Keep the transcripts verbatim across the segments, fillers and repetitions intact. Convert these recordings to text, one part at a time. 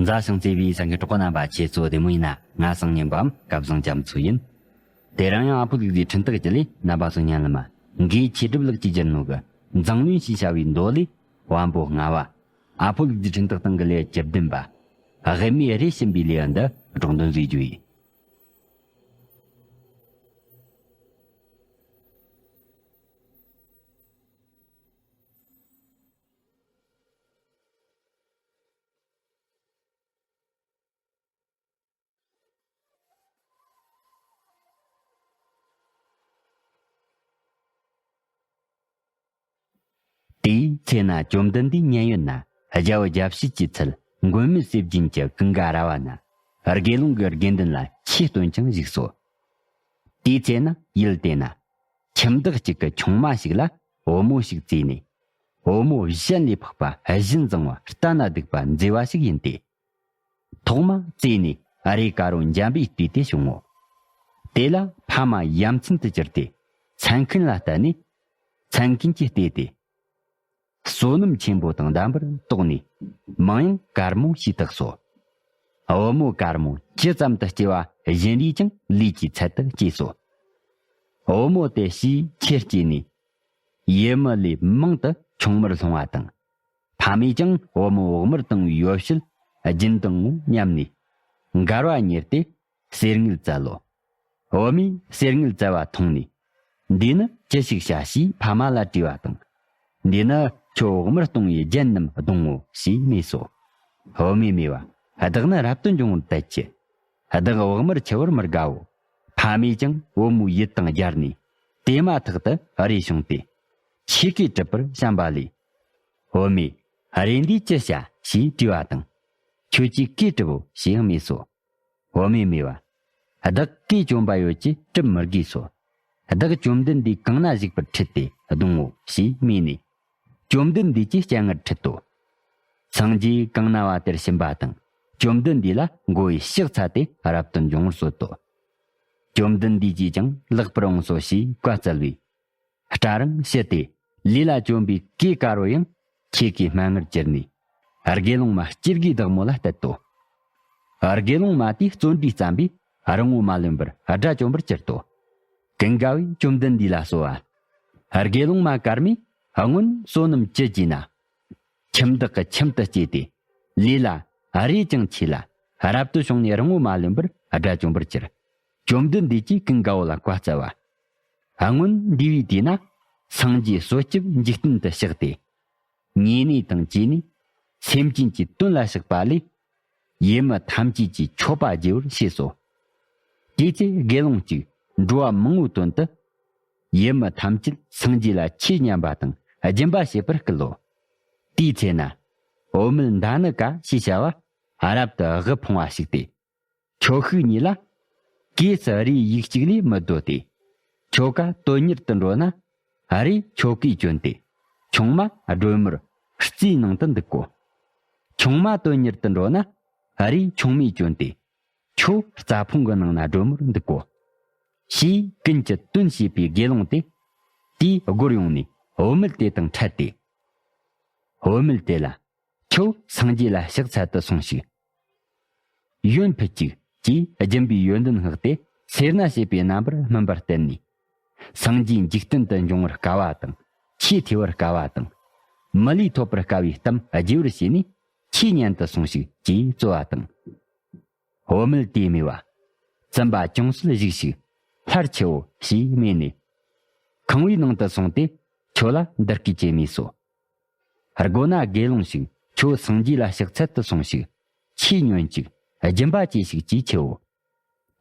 མཛའ་ཞིང་བརྩེ་བའི་སེམས་ཀྱི་གྲོགས་པོ་རྣམ་པ། ཁྱེད་ཚོ་བདེ་མོ་ཡིན་ན། ང་སང་ཉིན་པའམ་སྐལ་བཟང་རྒྱ་མཚོ་ཡིན། དེ་རིང་ཡང་ཨ་ཕོ་ལུག་རྫིའི་འཕྲིན་སྟེགས་ཀྱི་ལས་རྣམ་པ་ཚོ་སྙན་ལ་མ། འགོས་ཆོས་སྒྲུབ་ལགས་ཀྱིས་བསྒྱུར་ནོ་གི་མཛངས་བླུན་ཞེས་བྱ་བའི་མདོ་ལས། དབང་པོ་ལྔ་བ། ཨ་ཕོ་ལུག་རྫིའི་འཕྲིན་སྟེགས་སྟེང་གི་ལས་བཅུ་བདུན་པ། དབུ་མའི་རིགས་ཤིང་པའི་ལས་འདི་སྒྲོག་འདོན་བཟོས་རྒྱུ་ཡིན། དེའི་ཚེ་ན་བཅོམ་ལྡན་འདས་མཉན་ཡོད་ན། རྒྱལ་བུ་རྒྱལ་བྱེད་ཀྱི་ཚལ་མགོན་མེད་ཟས་སྦྱིན་གྱི་ཀུན་དགའ་ར་བ་ན། དགེ་སློང་གི་དགེ་འདུན་ལ་ཆོས་སྟོན་ཅིང་བཞུགས་སོ། དེའི་ཚེ་ན་ཡུལ་དེ་ན། ཁྱིམ་བདག་ཅིག་གི་ཆུང་མ་ཞིག་ལ་བུ་མོ་ཞིག་བཙས་ནས། བུ་མོ་གཞན་ལས་འཕགས་པ་གཞི་བཟང་བ་ལྟ་ན་སྡུག་པ་མཛེས་པ་ཞིག་ཡིན་ཏེ། ཐོག་མ་བཙས་ནས་ཨ་རེ་དཀར་པོ་འཇམ་པའི་སྤྲས་ཏེ་བྱུང་ངོ་། དེ་ལ་ཕ་མ་ཡ་མཚན་དུ་གྱུར་ཏེ། མཚན་མཁན་ལ་བསྟན་ནས། མཚན་མཁན་གྱིས་བལྟས་ཏེ། བསོད་ནམས་ཆེན་པོ་དང་ལྡན་པར་རྟོགས་ནས། མིང་ཡང་དཀར་མོ་ཞེས་བཏགས་སོ། བུ་མོ་དཀར་མོ་ཇི་ཙམ་དུ་སྐྱེ་བ་བཞིན་རས་ཀྱང་ལུས་ཀྱི་ཚད་དུ་སྐྱེས་སོ། བུ་མོ་དེ་ཕྱིས་ཆེར་སྐྱེས་ནས། ཡུལ་མི་ལས་མང་དུ་ཆུང་མར་སློང་བ་དང་། ཕ་མས་ཀྱང་བུ་མོ་བོགས་མར་བཏང་བའི་ཡོ་བྱད་སྦྱིན་དང་ངོ་སྙམ་ནས། མགར་བ་ཉེར་ཏེ་གསེར་དངུལ་བཙལ་ལོ། བུ་མོས་གསེར་དངུལ་བཙལ་བ་མཐོང་ནས། འདི་ནི་ཅི་ཞིག་བྱ་ཞེས་ཕ་མ་ལ་དྲིས་པ་དང་། འདི་ནི་ཁྱོད་བོགས་མར་གཏོང་བའི་རྒྱན་ནམ་གདོང་ངོ་ཞེས་སྨྲས་སོ། བུ་མོས་སྨྲས་པ། བདག་ནི་རབ་ཏུ་འབྱུང་བར་དད་ཀྱི། བདག་བོགས་མར་འཆི་བར་མི་དགའ་བོ། ཕ་མས་ཀྱང་བུ་མོའི་ཡིད་དང་སྦྱར་ནས། དེ་མ་ཐག་ཏུ་རེ་བྱུང་སྟེ། ཆོས་སྐད་གྲུབ་པར་བྱམས་པ་ལས། བུ་མོས། རེ་འདིས་ཅི་བྱ་ཞེས་དྲིས་པ་དང་། ཁྱོད་ཀྱིས་སྐད་གྲུབ་བོ་ཞེས་སྨྲས་སོ། བུ་མོས་སྨྲས་པ། བདག་གིས་བཅོམ་པ་ཡོད་ཀྱིས་གྲུབ་མི་དགོས་སོ། བདག་བཅོམ་ལྡན་འདས་གང་ན་བཞུགས་པར་ཁྲིད་དེ་གདོང་ངོ་ཞེས་སྨྲས་ནས། བཅོམ་ལྡན་འདས་ཀྱི་སྤྱན་སྔར་ཁྲིད་དོ། སངས་རྒྱས་གང་ན་བ་དེར་ཕྱིན་པ་དང་། བཅོམ་ལྡན་འདས་ལ་མགོ་བོས་ཕྱག་འཚལ་ཏེ་རབ་ཏུ་འབྱུང་བར་གསོལ་ཏོ། བཅོམ་ལྡན་འདས་ཀྱིས་ཀྱང་ལེགས་པར་འོངས་སོ་ཞེས་བཀའ་སྩལ་བས། སྐྲ་རིང་ཕྱིར་ཏེ། ལས་ལ་བཅོམ་པའི་གོས་དཀར་བོ་ཡང་ཆོས་གོས་སྨན་སྔར་གྱུར་ནས། དགེ་སློང་མ་སྐྱེ་དགུའི་བདག་མོ་ལ་གཏད་དོ། དགེ་སློང་མ་དེས་བརྩོན་འགྲུས་བརྩམས་པས་རིང་མོ་མ་ལོན་པར་དགྲ་བཅོམ་པར་གྱུར་ཏོ། ཀུན་དགའ་བོས་བཅོམ་ལྡན་འདས་ལ་གསོལ་བ། དགེ་སློང་མ་དཀར་མོས་སྔོན་བསོད་ནམས་ཅི་བགྱིས་ན། ཁྱིམ་བདག་གི་ཁྱིམ་དུ་སྐྱེས་ཏེ། ལས་ལ་རེ་ཅང་ཆེ་ལ། རབ་ཏུ་བྱུང་ནས་རིང་མོ་མ་ལོན་པར་དགྲ་བཅོམ་པར་གྱུར། བཅོམ་ལྡན་འདས་ཀྱིས་ཀུན་དགའ་བོ་ལ་བཀའ་སྩལ་བ། སྔོན་འདས་པའི་དུས་ན། སངས་རྒྱས་བསོད་སྐྱེས་འཇིག་རྟེན་དུ་གཤེགས་ཏེ། ཉེ་གནས་དང་བཅས་ནས། སེམས་ཅན་གྱི་དོན་ལ་གཤེགས་པ་ལས། ཡུལ་མི་ཐམས་ཅད་ཀྱི་མཆོད་པ་བགྱི་བར་བྱས་སོ། དེའི་ཚེ་དགེ་སློང་གཅིག་འགྲོ་བ་མང་བོའི་དོན་དུ། ཡུལ་མི་ཐམས་ཅད་སངས་རྒྱས་ལ་ཆོས་ཉན་པ་དང་སྦྱིན་པ་བྱེད་པར་སྐུལ་ལོ། དེའི་ཚེ་ན། བུད་མེད་མདའ་ནི་ཀ་ཞེས་བྱ་བ་རབ་ཏུ་དབུལ་ཕོངས་པ་ཞིག་སྟེ། ཁྱོ་ཤུག་གཉིས་ལ། གོས་སུ་རས་ཡུག་གཅིག་ལས་མི་ལྡོག་སྟེ། ཁྱོ་ག་དོན་གཉེར་དུ་འགྲོ་ན། རས་ཁྱོ་གས་གྱོན་ཏེ། ཆུང་མ་སྒྲོལ་མར་རྩིའི་ནང་དུ་འདུག་གོ། ཆུང་མ་དོན་གཉེར་དུ་འགྲོ་ན། རས་ཆུང་མས་གྱོན་ཏེ། ཁྱོ་རྩྭ་ཕུང་གི་ནང་ན་སྒྲོལ་མར་འདུག་གོ། ཞེས་ཀུན་གྱི་དོན་བྱེད་པའི་དགེ་སློང་དེ། དེའི་སྒོར་ཡོང་ནས་བུད་མེད་དེ་དང་འཕྲད་དེ། བུད་མེད་དེ་ལ། ཁྱོད་སངས་རྒྱས་ལ་ཕྱག་འཚལ་དུ་སོང་ཞིག། ཡོན་ཕུད་ཅིག་ཅེས་སྦྱིན་པའི་ཡོན་ཏན་བསྔགས་ཏེ། སེར་སྣ་བྱེད་པའི་རྣམ་པར་སྨིན་པར་བསྟན་ནས། སངས་རྒྱས་འཇིག་རྟེན་དུ་འབྱུང་བར་དཀའ་བ་དང་། ཆོས་ཐོས་པར་དཀའ་བ་དང་། མི་ལུས་ཐོབ་པར་དཀའ་བའི་གཏམ་བརྗེད་པར་བྱས་ནས། ཆོས་ཉན་དུ་སོང་ཞིག་ཅེས་གསོལ་བ་དང་། བུད་མེད་དེས་སྨྲས་པ། བཙུན་པ་ཅུང་ཟད་བཞུགས་ཤིག། སླར་མཆིའོ་ཞེས་སྨྲས་ནས། ཁང་བའི་ནང་དུ་སོང་སྟེ། ཁྱོད་ལ་འདི་སྐད་ཅེས་སྨྲས་སོ། སྒོ་ན་དགེ་སློང་ཞིག། ཁྱོད་སངས་རྒྱས་ལ་ཕྱག་འཚལ་དུ་སོང་ཞིག། ཆོས་ཉོན་ཅིག། སྦྱིན་པ་བྱེད་ཞིག་ཅེས་མཆིའོ།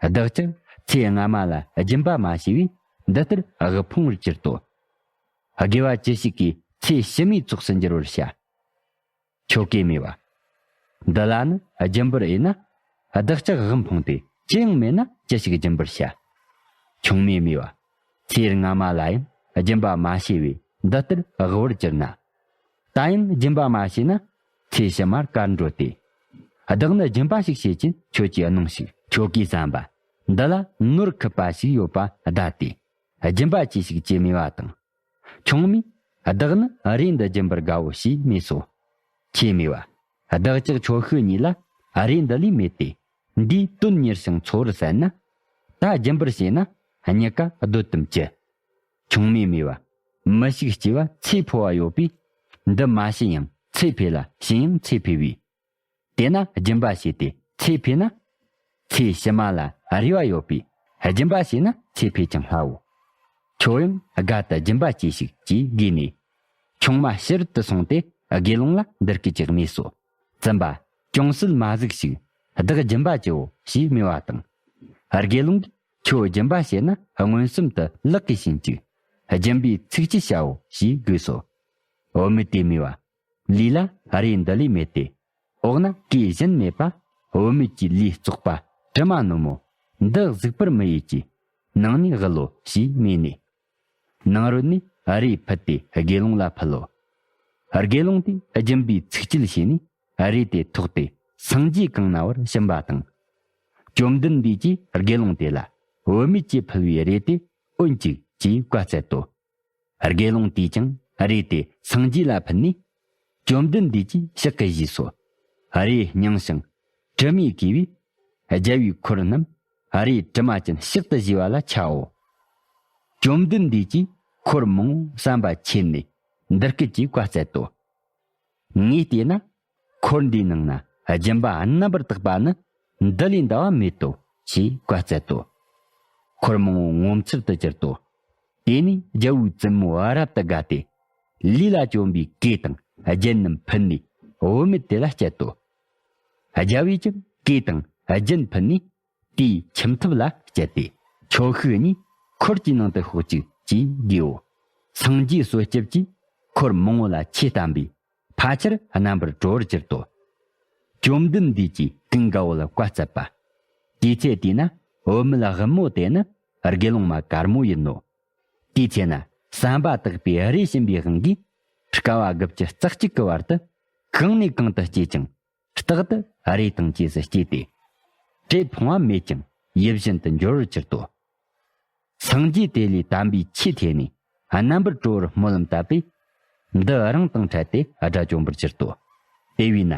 བདག་ཅག་ཚེ་སྔ་མ་ལ་སྦྱིན་པ་མ་བྱས་པས། འདི་ལྟར་དབུལ་ཕོངས་པར་གྱུར་ཏོ། དགེ་བ་ཅི་ཞིག་གིས་ཚེ་ཕྱི་མའི་ཚོགས་སུ་འགྱུར་བར་བྱ། ཁྱོ་གས་སྨྲས་པ། འདི་ལ་ནི་སྦྱིན་པར་འོས་ན། བདག་ཅག་དབུལ་ཕོངས་ཏེ་ཅི་ཡང་མེད་ན་ཅི་ཞིག་སྦྱིན་པར་བྱ། ཆུང་མས་སྨྲས་པ། ཚེ་སྔ་མ་ལ་ཡང་སྦྱིན་པ་མ་བྱས་པས་འདི་ལྟར་དབུལ་བར་གྱུར་ན། ད་ཡང་སྦྱིན་པ་མ་བྱས་ན། ཚེ་ཕྱི་མར་དཀར་འགྲོ་སྟེ། བདག་ནི་སྦྱིན་པ་ཞིག་བྱེད་ཅིང་ཁྱོད་ཀྱིས་གནང་ཞིག། ཁྱོ་གས་བསམ་པ། འདི་ལ་ནོར་ཁུག་པ་ཞིག་ཡོད་པ་གདའ་སྟེ། སྦྱིན་པ་བྱེད་ཞིག་ཅེས་སྨྲས་པ་དང་། ཆུང་མས། བདག་ནི་རས་འདི་སྦྱིན་པར་དགའ་བོ་ཞེས་སྨྲས་སོ། ཁྱོས་སྨྲས་པ། བདག་ཅག་ཁྱོ་ཤུག་གཉིས་ལ། རས་འདི་ལས་མེད་དེ། འདིས་དོན་གཉེར་ཞིང་འཚོ་བར་གསན་ན། ད་སྦྱིན་པར་བྱས་ན་རྙེད་དཀའ་གདོད་དུ་མི་སྐྱེ། ཆུང་མས་སྨྲས་པ། མི་ཞིག་སྐྱེ་བ་ཚེ་འཕོ་བ་ཡོད་པས། འདི་མ་བྱིན་ཡང་ཚེ་འཕེལ་ལ་བྱིན་ཡང་ཚེ་འཕེལ་བས། དེས་ན་སྦྱིན་པ་བྱས་ཏེ་ཚེ་འཕེལ་ན། ཚེ་ཕྱི་མ་ལ་རེ་བ་ཡོད་པས་སྦྱིན་པ་བྱས་ན་ཚེ་འཕེལ་ཀྱང་སླའོ། ཁྱོད་ཡང་དགའ་དུ་སྦྱིན་པ་བྱོས་ཤིག་ཅེས་བགྱིས་ནས། ཆུང་མ་ཕྱི་རོལ་དུ་སོང་སྟེ་དགེ་སློང་ལ་འདི་སྐད་ཅེས་སྨྲས་སོ། བཙུན་པ། ཅུང་ཟད་མ་གཟིགས་ཤིག། བདག་སྦྱིན་པ་བགྱིའོ་ཞེས་སྨྲས་པ་དང་། དགེ་སློང་གིས་ཁྱོད་སྦྱིན་པ་བྱེད་ན་མངོན་སུམ་དུ་ལག་གིས་བྱིན་ཅིག། སྦྱིན་པའི་ཚིག་ཅིག་བྱའོ་ཞེས་བསྒོས་སོ། བུད་མེད་དེས་སྨྲས་པ། ལུས་ལ་རས་འདི་ལས་མེད་དེ། འོག་ན་གོས་གཞན་མེད་པ། བུད་མེད་ཀྱི་ལུས་བཙོག་པ་དྲི་མ་ནོན་མོ། འདི་གཟིགས་པར་མི་འོས་ཀྱི། ནང་ནས་དབུལ་ལོ་ཞེས་སྨྲས་ནས། ནང་རོལ་ནས་རས་ཕུད་དེ་དགེ་སློང་ལ་ཕུལ་ལོ། དགེ་སློང་དེས་སྦྱིན་པའི་ཚིག་བཅད་བྱས་ནས་རས་དེ་ཐོགས་ཏེ་སངས་རྒྱས་གང་ན་བར་ཕྱིན་པ་དང་། བཅོམ་ལྡན་འདས་ཀྱིས་དགེ་སློང་དེ་ལ་བུད་མེད་ཀྱིས་ཕུལ་བའི་རས་དེ་འོན་ཅིག་ཅེས་བཀའ་སྩལ་ཏོ། དགེ་སློང་དེས་ཀྱང་རས་དེ་སངས་རྒྱས་ལ་ཕུལ་ནས། བཅོམ་ལྡན་འདས་ཀྱིས་ཕྱག་གིས་བཞེས་སོ། རས་རྙིང་ཞིང་དྲི་མས་གོས་པས། རྒྱལ་བའི་འཁོར་རྣམས་རས་དྲི་མ་ཅན་ཕྱག་ཏུ་བཞེས་པ་ལ་ཆའོ། བཅོམ་ལྡན་འདས་ཀྱིས་འཁོར་མང་པོ་བསམ་པ་ཆེན་ནས་འདི་སྐད་ཅེས་བཀའ་སྩལ་ཏོ། ངས་བལྟས་ན་འཁོར་འདིའི་ནང་ན་སྦྱིན་པ་རྣམ་པར་དག་པ་ནི་འདི་ལས་འདའ་བ་མེད་དོ་ཞེས་བཀའ་སྩལ་ཏོ། འཁོར་མང་པོ་ངོ་མཚར་དུ་གྱུར་ཏོ། དེ་ནས་རྒྱལ་བོའི་བཙུན་མོ་རབ་ཏུ་དགའ་སྟེ། ལུས་ལ་གྱོན་པའི་གོས་དང་རྒྱན་རྣམས་ཕུལ་ནས་བུད་མེད་དེ་ལ་སྤྱད་དོ། རྒྱལ་བས་ཀྱང་གོས་དང་རྒྱན་ཕུལ་ནས། དེའི་ཁྱིམ་ཐབ་ལ་བསྐྱལ་ཏེ། ཁྱོ་ཤུག་གཉིས་འཁོར་གྱི་ནང་དུ་ཤོག་ཅིག་ཅེས་བགྱིའོ། སངས་རྒྱས་གསོལ་སྐྱབས་ཀྱིས་འཁོར་མང་པོ་ལ་ཆོས་བསྟན་པས་ཕལ་ཆེར་རྣམ་པར་གྲོལ་བར་གྱུར་ཏོ། བཅོམ་ལྡན་འདས་ཀྱིས་ཀུན་དགའ་བོ་ལ་བཀའ་སྩལ་པ། དེའི་ཚེ་དེ་ན་བུད་མེད་དབུལ་མོ་དེ་ནི་དགེ་སློང་མ་དཀར་མོ་ཡིན་ནོ། དེའི་ཚེ་ན་བསམ་པ་དག་པའི་རས་ཞིམ་པའི་དབང་གིས། དཀའ་བ་དགུ་བཅུ་རྩ་གཅིག་གི་བར་དུ་གང་ནས་གང་དུ་སྐྱེས་ཀྱང་། རྟག་ཏུ་རས་དང་བཅས་སུ་སྐྱེས་ཏེ། བྲེ་ཕོངས་པ་མེད་ཀྱང་ཡིད་བཞིན་དུ་འབྱོར་བར་གྱུར་ཏོ། སངས་རྒྱས་དེ་ལས་དམ་པའི་ཆོས་ཐོས་ནས་རྣམ་པར་གྲོལ་བར་སྨོན་ལམ་བཏབ་པས། འདི་རང་དང་འཕྲད་དེ་དགྲ་བཅོམ་པར་གྱུར་ཏོ། དེ་བས་ན་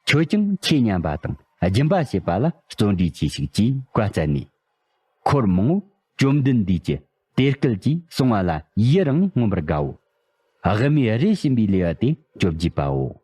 ཁྱོད་ཀྱང་ཆོས་ཉན་པ་དང་སྦྱིན་པ་བྱེད་པ་ལ་བརྩོན་འགྲུས་ཆེ་ཞིག་ཅེས་བཀའ་སྩལ་ནས། འཁོར་མང་པོ་བཅོམ་ལྡན་འདས་ཀྱིས་དེ་སྐད་ཅེས་གསུང་བ་ལ་ཡི་རང་ནས་མངོན་པར་དགའ་བོ། དབུ་མའི་རས་ཞིམ་པའི་ལེའུ་སྟེ་བཅོ་བརྒྱད་པའོ།